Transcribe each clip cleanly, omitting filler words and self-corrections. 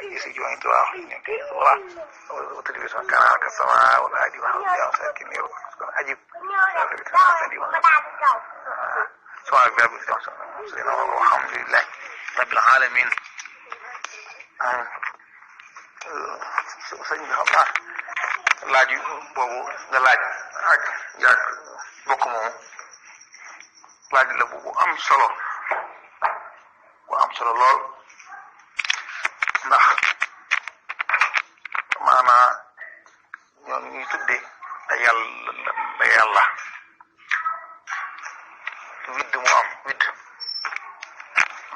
يسجون تواخ يمكن الله وتلبسون كما كالسماء والهادي وحمد ساكن عجيب سؤال باب الحمد لله رب العالمين sëñ bi xam naa laaj boobu nga laaj ak yàgg bokk moomu laaj la bu am solo lool ndax maanaa ñoo ñuy tudde da yàlla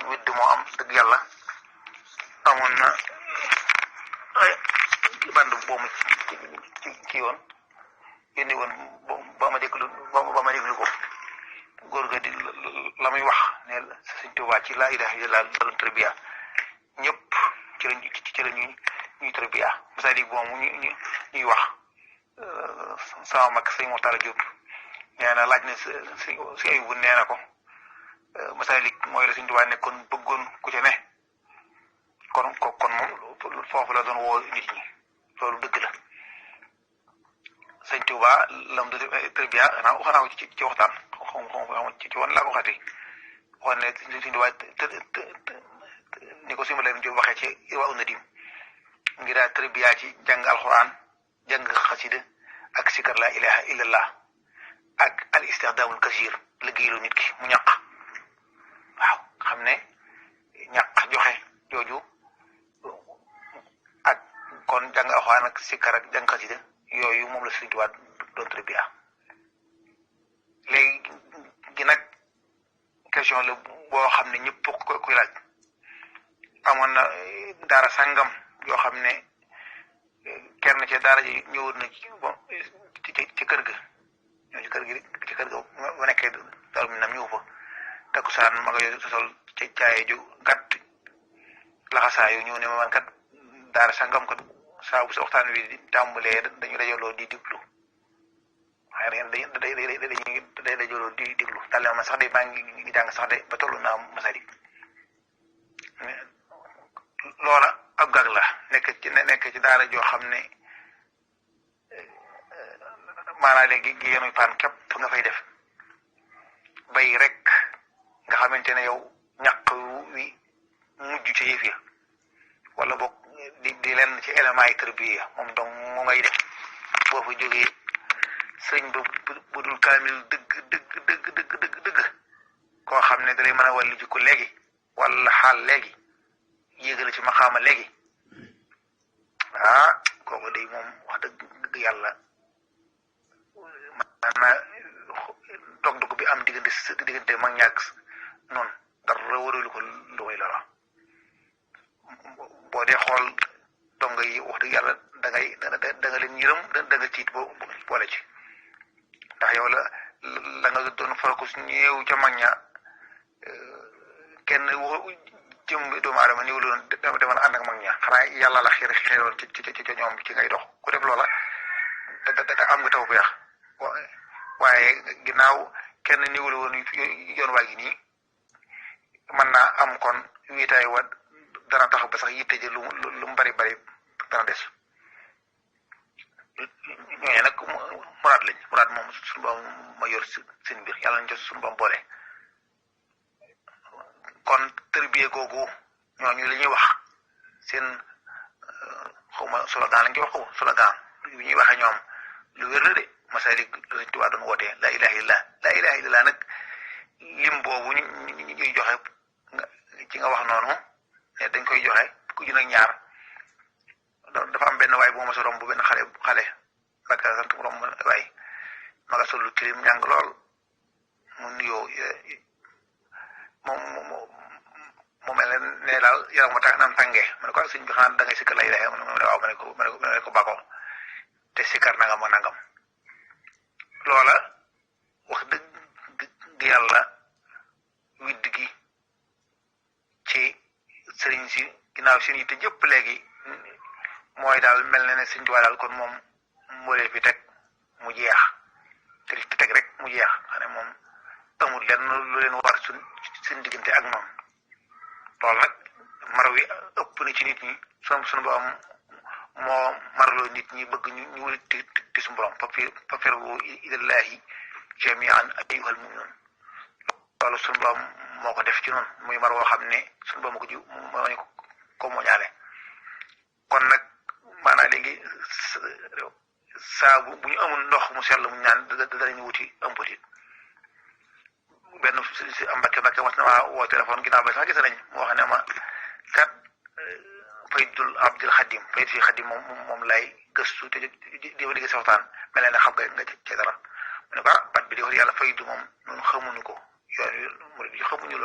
widd moo am dëgg yàlla amoon na band boobu ci yoon yónni woon ba ma déglu ko góor ga di la muy wax ne Sëñ Tuubaa ci laa ilaaha illallaah la doon tarbiya ñëpp ci la ñuy tarbiya masalik boobu ñuy wax sama mag Sëñ Moxtaar Jóob nee na laaj na si Ayubu nee na ko masalik mooy la Sëñ Tuubaa nekkoon bëggoon ku ci ne kon moom foofu la doon woo nit ñi loolu dëgg la Sëñ Tuubaa lam du tarbiya waxoon naa ko ci waxtaan ci woon laa ko waxati waxoon ne Sëñ Tuubaa ni ko sima leen Jóob waxee ci Irwaa Nadim ngir daal tarbiya ci jàng alxuraan jàng xasida ak sikar laa ilaaha illallah ak al istixdaamul kasiir liggéeyloo nit ki mu ñaq waaw xam ne ñaq joxe jooju ak kon jàng alxuraan ak sikar ak jàng xasida yooyu moom la Sëñ Tuubaa doon tarbiya léegi gi nag question la boo xam ne ñëpp koy laaj amoon na daara sàngam yoo xam ne kenn ci daara ji ñëwoon na ci kër ga ñëw ci kër ga ba nekkee daal mi nam ñëw fa takkusaan ma nga yo sol ci caaye ju gàtt laxasaayu ñëw ne ma man kat daara sàngam kat saa bu sa waxtaan wi di tàmbalee dañu dajaloo di déglu waaye day dajaloo di déglu daal ne man sax de maa ngi jàng sax de ba tollu naa masali loola ab gag la nekk ci daara joo xam ne maanaam léegi gi yenuy paan képp nga fay def bay rek nga xamante ne yow ñàq wi mujj ci yëf ya wala boog di lenn ci élément yi tarbiya moom donc mu ngay def boo fa jógee sëñ ba bu dul kaamil dëgg koo xam ne dalay mën a wàllu jikko léegi wala xaal léegi yéegale ci maxaama léegi kooku day moom wax dëgg yàlla maanaam dog bi am diggante mag ñàkk noonu dara waralu ko lu may loola boo dee xool donga yi wax dëgg yàlla da nga leen yërëm da nga tiit boole ci ndax yow la nga doon focus ñëw ca mag ña kenn jëm doomu aadama ñëw loon demal ànd ak mag ña xanaa yàlla la xeeroon ci ñoom ci ngay dox ku def loola da am nga taw bu yax waaye ginnaaw kenn niwul woon yoon waa gi nii mën naa am kon wiitaay wa dana tax ba sax yitte ji lu mu bari dana des ñooñu nag muraad moom suñu boom ma yor seen biir yàlla nañ jot suñu boom boole kon tërbiye googu ñooñu li ñuy wax seen xawma slogan lañ koy wax xaw slogan yu ñuy waxee ñoom lu wér la de masalik la Sëñ Tuubaa doon wootee la ilaha illallah nag lim boobu ñuy joxe ci nga wax noonu ne dañ koy joxe ku ju nag ñaar dafa am benn waay bu ma sa romb benn xale baka sant mu romb waay ma nga sollu tilim njàng lool mu nuyoo mu mel ne daal yaram ma naan tàngee ma ne ko sëñ bi xanaa da ngay sikkar la ilaha waaw ma ne ko bako te sikkar nangam ak nangam loola wax dëgg yàlla widd gi ci sëriñ si ginnaaw seen yitte jëpp léegi mooy daal mel na ne Sëñ Tuubaa daal kon moom moo leen fi teg mu jeex te teg rek mu jeex xam ne moom amul lenn lu leen war suñ diggante ak noonu loolu nag mar wi ëpp na ci nit ñi sunu borom moo marloo nit ñi bëgg ñu wuli ti suñu borom fafirru ilallahi jami'an ayyuhal mu'minun loolu sunu borom moo ko def ci noonu muy mar woo xam ne sunu borom moo ko moo ñaale kon nag maanaam léegi saa bu ñu amul ndox mu sell mu ñaan danañu wuti ëmbutit benn si am Mbàkke mas na maa woo téléphone ginnaaw ba sax gis nañ mu wax ne ma kat faydul abdul xadim fayd fi xadim moom lay gëstu te di ma digg sa waxtaan mel ne xam nga ci dara mu ne ko bat bi di wax yàlla faydu moom ñun xamuñu ko yoon murid yi xamuñu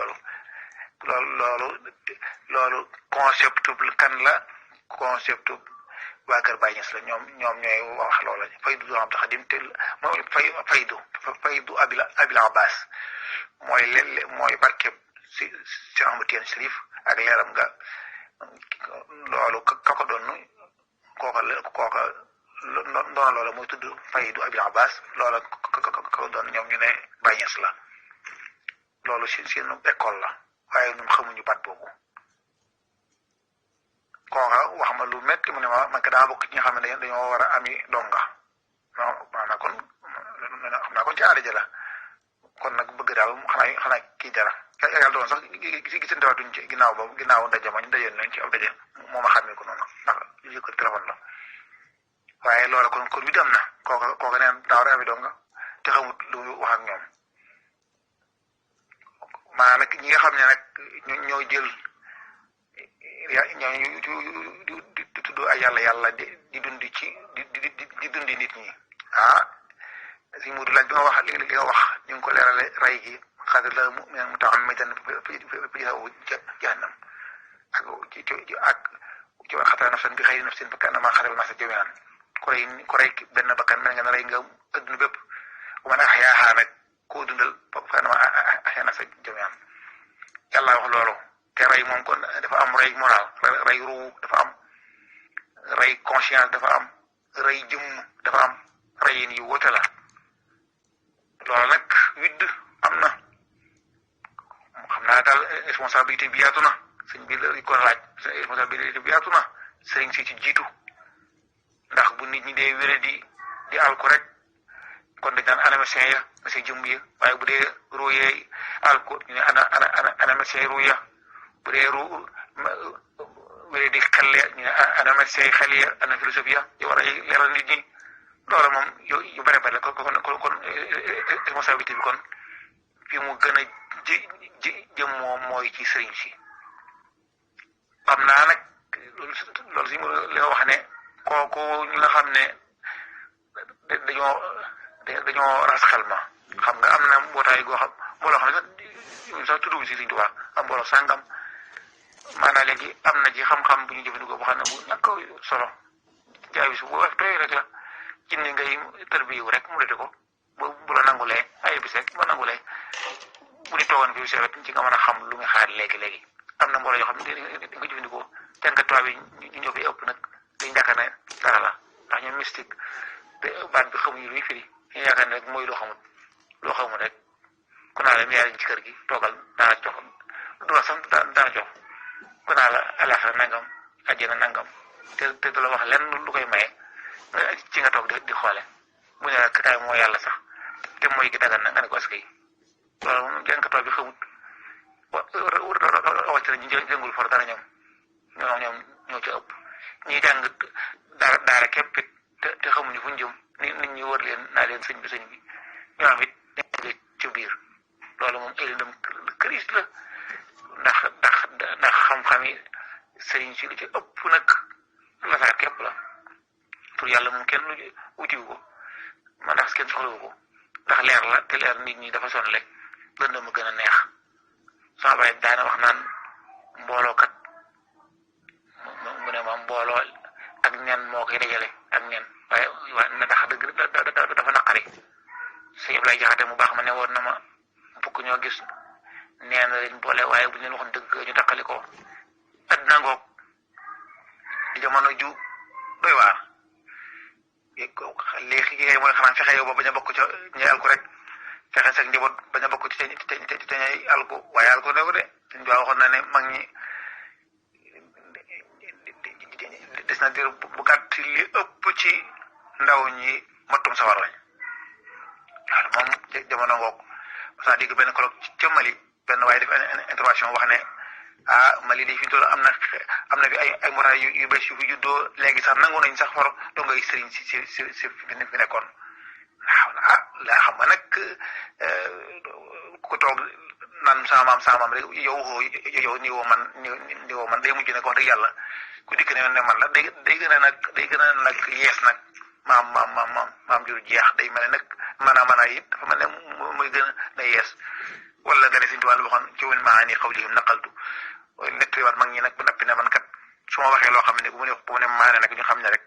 loolu concept kan la concept waa Kër Baay Ñas la ñoom ñooy wax loola faydu abdul xadim te mooy faydu abil abbas mooy barkeb si Ahmadu Tijaan Sariif ak leeram nga loolu ka ko doon kooka doona loola mooy tudd faydu abil abbas loola ka ko doon ñoom ñu ne Baay Ñas la loolu seen école la waaye ñun xamuñu baat boobu kooka wax ma lu métti mu ne ma man ka daa bokk ci ñi nga xam ne dañoo war a ami donga non maanaam kon xam naa kon ci aada ja la kon nag bëgg daal xanaa kii dara yàlla doon sax gisante waatuñ ci ginnaaw ndaje ma ñu dajoon nañ ci ab daje moo ma xàmmee ko noonu ndax li ko téléphone la waaye loola kon bi dem na kooka neen daa war a ami donga te xamut lu muy wax ak ñoom maanaam nag ñi nga xam ne nag ñoo jël ñooñu di tudd ay yàlla di dundi ci di dundi nit ñi si mudu laaj bi nga wax li nga wax ñu ngi ko leerale ray gi xadar la mu'minan mutaammidan fi jahannam ak ci war xatara nafsan bi xayri nafsin fa kaannama xatal nasa jami'an ku rey benn bakkan mel nga ne rey nga adduna bépp bu man ahyaahaa nag koo dundal fa kaannama ahyaa nasa jami'an yàlla wax loolu te rey moom kon dafa am rey moral rey ruu dafa am rey conscience dafa am rey jëmm dafa am reyin yu wute la loolu nag widd am na xam naa daal responsabilité bi yaatu na sëñ bi la ko laaj responsabilité bi yaatu na sëriñ si ci jiitu ndax bu nit ñi dee wéré di alko rek kon dañ naan ana médecin ya médecin jëmm ya waaye bu dee ruu yee alko ñu ne ana médecin ruu ya bu dee ruu wéré di xel ya ñu ne ana médecin xel ya ana philosophie ya yu war a leeral nit ñi loolu moom yu bare bare kon responsabilité bi kon fi mu gën a jëm moom mooy ci sëriñ si xam naa nag loolu si li nga wax ne kooku ñi nga xam ne dañoo ras xel ma xam nga am na mbootaay goo xam mbooloo xam ne sax tuddu si Sëriñ Tuubaa am mbooloo sàngam maanaam léegi am na ci xam-xam bu ñu jëfandikoo boo xam ne bu ñàkk solo jaay bi su bu wax tooy rek la jinne ngay tërbiyu rek mu dete ko bu la nangulee ay bis rek ba nangulee bu di toogoon fi sewet ci nga mën a xam lu muy xaar léegi am na mbooloo yoo xam ne di nga jëfandikoo jàngat tubaab yi ñu ñoo koy ëpp nag dañ yaakaar ne dara la ndax ñoom mystique te baat bi xamuñu luy firi ñu yaakaar ne rek mooy loo xamul rek ku naa la miyaariñ ci kër gi toogal daana jox du la sax daana jox ku naa la alaxira nangam àjjana nangam te du la wax lenn lu koy maye ci nga toog di xoole bu ne la kataay moo yàlla sax te mooy gi dagan na nga ne ko askay loolu moom jànkatoo bi xamut rawatina ñu jëngul for dara ñoom ñoo ci ëpp ñi jàng daara képp it te xamuñu fu ñu jëm nit ñi wër leen naa leen sëñ bi ñoo am it nekk ci biir loolu moom ay lëndëm këris la ndax xam-xam yi sëriñ si li ci ëpp nag lasaar képp la pour yàlla moom kenn utiwu ko ma ndax kenn soxlawu ko ndax leer la te leer nit ñi dafa sonle lëndëm a gën a neex sama baay daana wax naan mbooloo kat mu ne ma mbooloo ak nen moo koy dajale ak nen waaye na ndax dëgg dafa naqari sëñ Ablaye Jaxate mu baax ma ne woon na ma bukk ñoo gis neen leen boole waaye bu ñu leen waxoon dëgg ñu takkali ko adduna ngoog di jamono ju doy waar léegi mooy xanaa fexe yow ba bañ a bokk ca ñay alku rek fexe sax njaboot bañ a bokk ci ñay alku waaye alku ne ko de suñ baa waxoon na ne mag ñi diir bu gàtt li ëpp ci ndaw ñi mottum sawar lañ loolu moom jamono ngoog parce que dégg benn colloque ca Mali benn waaye def intervention wax ne Mali di fi toll am na fi ay motaay yu bees yu fi juddoo léegi sax nangu nañ sax far doo ngay sëriñ si fi nekkoon waaw laa xam nga nag ku toog naan sama maam rek yow niwoo man day mujj nag wax dëgg yàlla ku dikk ne man la day gën a nag yees nag maam jur jeex day mel ne nag maanaa it dafa mel ne muy gën a yees wala nga ne si tubaab waxoon ci wen maa ni xawlihim naqaltu nettaliwaat mag ñi nag bu nappi ne man kat su ma waxee loo xam ne bu mu ne maane nag ñu xam ne rek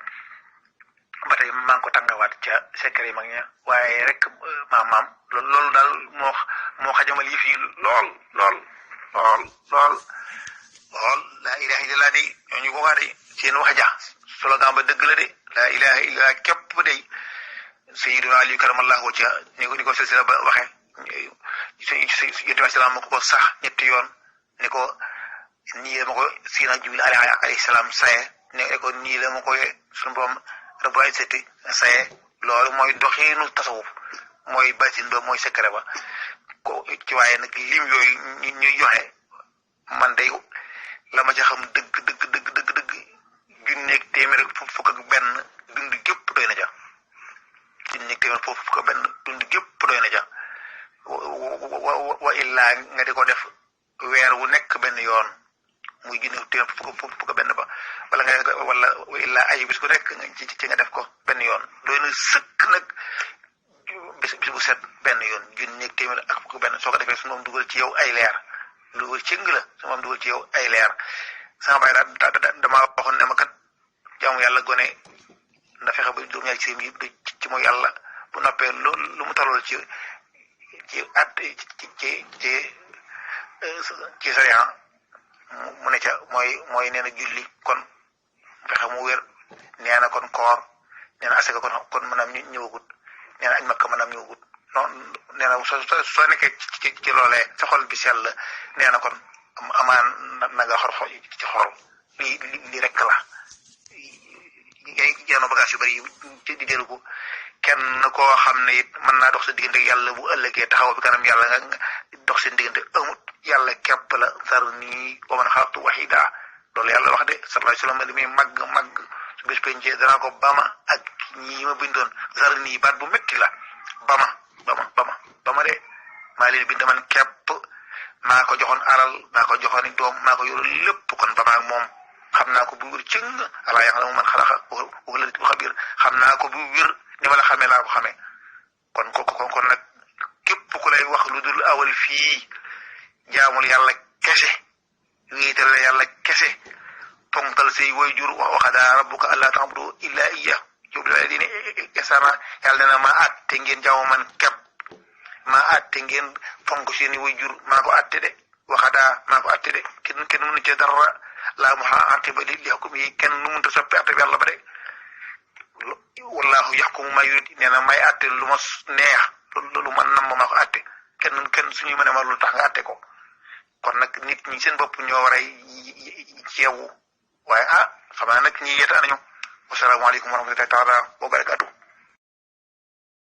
ba tey maa ngi ko tàngawaat ca secret yi mag ña waaye rek maam loolu daal moo xajamal yëf yi lool laa ilaha illallah de ñooñu ko wax de seen wax ja slogan ba dëgg la de laa ilaha illallah képp de sayyiduna Ali karamallahu ca ni ko silsila ba waxee yonent bi salaam ko sax ñetti yoon ne ko nii la ma ko Seydina Jibril alayhi salaam saye ne ko nii la ma koy sunu borom rabbul izzati saye loolu mooy doxiinu tasawuf mooy batin ba mooy secret ba ko ci waaye nag lim yooyu ñuy joxe man day la ma ca xam dëgg junneeg téeméer fukk ak benn dund gépp doy na ja junneeg téeméer fukk ak benn dund gépp doy na ja wa illaa nga di ko def weer wu nekk benn yoon muy junneeg téeméer fukk benn ba wala wa illaa ay bis ku nekk ci nga def ko benn yoon doy na sëkk nag bis bu set benn yoon junneeg téeméer ak fukk benn soo ko defee su moom dugal ci yow ay leer lu cëng la su moom dugal ci yow ay leer sama baay damaa waxoon ne ma kat jaamu yàlla gone na fexe ba juróom-ñaari ci yi ci mooy yàlla bu noppee lu mu tollool ci at ci sariya mu ne ca mooy nee na julli kon fexe mu wér nee na kon koor nee na asaka kon maanaam ñëwagut nee na añ makka maanaam ñëwagut non nee na soo nekkee ci loolee sa xol bi sell nee na kon amaan na nga xor ci xol lii rek la ngay jeeno bagage yu bari di déru ko kenn koo xam ne it mën naa dox sa diggante yàlla bu ëllëgee taxaw bi kanam yàlla nga dox seen diggante amut yàlla képp la zarni wa man xalaqtu wahida loolu yàlla wax de sallallahu alayhi wa sallam li muy màgg su bés pencee danaa ko bama ak ñi ma bindoon zarni baat bu métti la bama de maa leen bind man képp maa ko joxoon alal maa ko joxoon doom maa ko yoroon lépp kon bama ak moom xam naa ko bu wér cëng alaa ya'lamu man xalaqa wa huwa al-latiiful xabiir xam naa ko bu wér ni ma la xamee laa ko xamee kon nag képp ku lay wax lu dul awal fii jaamul yàlla kese wéetal yàlla kese ponkal say waajur wa qadaa rabbuka allaa ta'budu illaa iyyaahu wa bil waalidayni ihsaana yàlla nee na maa àtte ngeen jaamu man képp maa àtte ngeen fonk seeni waajur maa ko àtte de wa qadaa maa ko àtte de kenn mënu ci dara laa mu'aqqiba li hukmihi kenn nu mënta soppi àtte yàlla ba de wallahu yaxkumu maa yurid nee na may àtte lu ma neex lu ma nam maa ko àtte kenn suñuy mën a ma lu tax nga àtte ko kon nag nit ñi seen bopp ñoo war a yeewu waaye xam naa nag ñi yeeta nañu wasalaamaaleykum wa rahmatullahi taala wa barakaatu